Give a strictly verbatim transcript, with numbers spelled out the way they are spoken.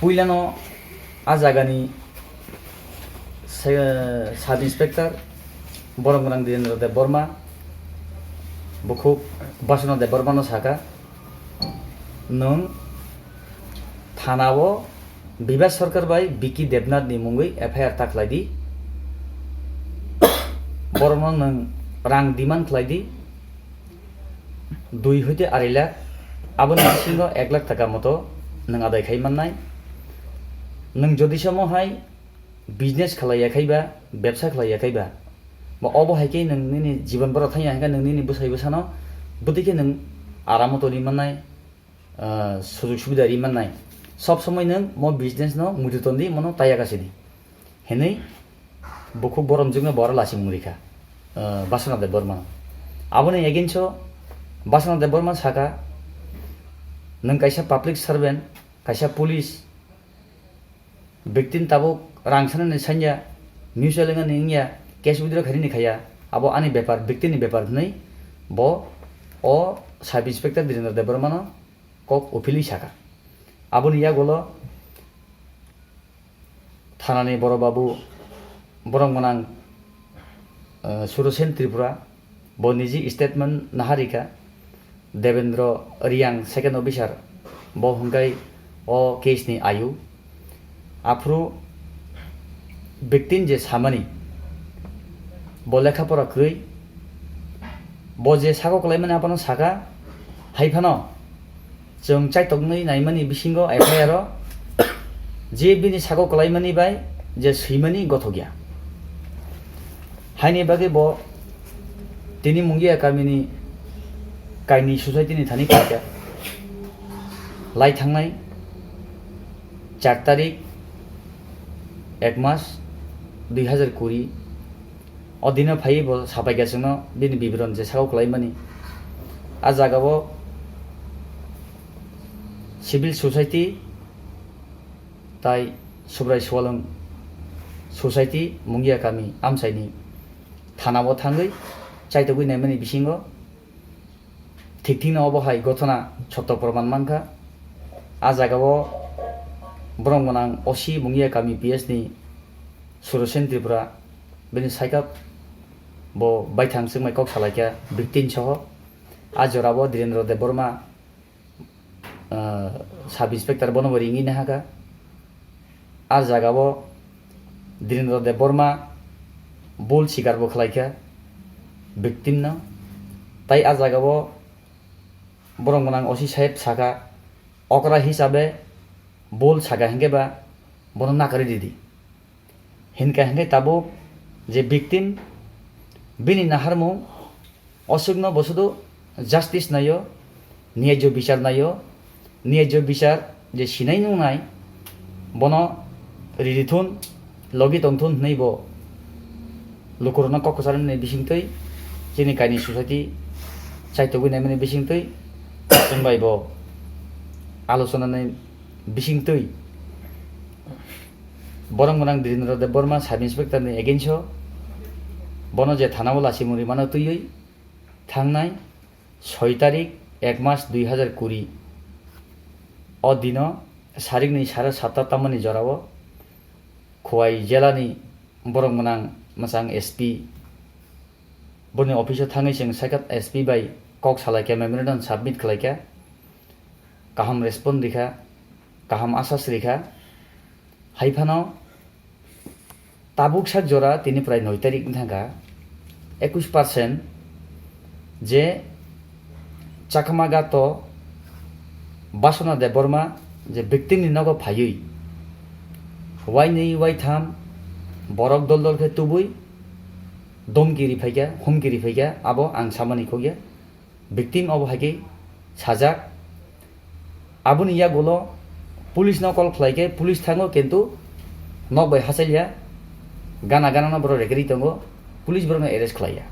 Puilano a jagani se-, Sub Inspector Boromgwnang Direndra Debbarma, bukhuk Basuna Debbarmano saka, "Nwng thanao Bibas Sarkar bai Biki Debnath ni mungwi F I R ta khlai di, borokno nwng rang demand khlai di, dui hoite arai lakh, aboni bisingo ek lakh taka moto nwng adai khai mannai. Nwng jodi samo hai business khlai ya khai ba, bebsa khlai ya khai ba, ba obo hai khe nwng nini jibon borok thang ya hwnkhe nwng nini bwsai bwsano bwtwi khe nwng aramo toni mannai, ah, sujug subida ri mannai. Sob somoi nwng mo business no muitu ton di, mono taya kasi di," hinwi bukhuk boromjwkno bo aro lachimung rikha, ah, Basuna Debbarma. Aboni against o Basuna Debbarma saka, "Nwng kaisa public servant, kaisa police, victim tabuk rang sanani sanya, mutual wngani wngya, case withdraw khainani khaya, abo ani bepar, victim ni bepar," hinwi bo o Sub Inspector Direndra Debbarmano kok uphilwi saka. Aboni yagulo thanani boro babu, borok gwnang, eh, Surosen Tripura, bo niji statement naharika, Devendra Riang, second officer, bo hwnkhe o case ni ayu. Aphuru victim je samani, bo lekha pora kwrwi, bo je sago kwlaimani abono saka, hai phano chwng chaitoknwi naimani bisingo F I R o je bini sago kwlaimani bai je swimani gothok ya. Haini bagwi bo tini Mungia kamini kaini society ni thani khaikha. Lai thangnai char tarik, ek mas, dui hazar kuri, o dino phaiwi bo sapaikha chwngno bini biboron je sago kwlaimani. A jagao civil society tai Subrai Sualwng society Mungia kami amchaini thanao thangwi chaitogwi naimani bisingo thik thikno obo hai gothona sotto proman mankha. A jagao borok gwnang O C Mungia kami P S ni Surosen Tripura, bini saikap bo baithang chwngmai kok salaikha victim soho. A jorao Direndra Debbarma, ah, Sub Inspector bono bo ringwi nahakha. A jagao Direndra Debbarma bul sikar bo khlaikha victim no. Tai a jagao borok gwnang O C saheb saka, okra hisabe bul saka hinkhe ba bono nakarwi ridi. Hinkha hinkhe tabuk je victim, bini naharmung, oswkno bo sudu justice naio, niyajyo bichar naio, niyajyo bichar je sinai nungnai, bono ridi thun, logi tong thun hwnwi bo lukurokno kok kwcharnani bisingtwi, chini kaini society chaitogwi naimani bisingtwi, chwng bai bo alochonani bisingtwi, borok gwnang Direndra Debbarma Sub Inspector ni against o bono je thana o lachimung rimano twiwi thangnai soi tarik, ek mas, dui hazar kuri o dino sarikni sare satta tamani jorao Khowai jela ni borok gwnang mwchang S P boni office o thangwi chwng Saikat S P bai kok salaikha, memorandum submit khlaikha, kaham respond rikha, kaham asas rikha. Hai phano tabuk sak jora tini prai noi tarik wng thangkha, ekush percent je Chakma Gato Basuna Debbarma je victim ni nogo phaiwi wainwi waitham borok dol dol khe tubui domki ri phaikha, humki ri phaikha, abo ang samani khokya. Victim obo hai khe sajak. Aboni yagulo police no call khlai khe police thango, kintu nok bai hachaliya, gana gana no borok rekri tongo, police borok no arrest khlaiya.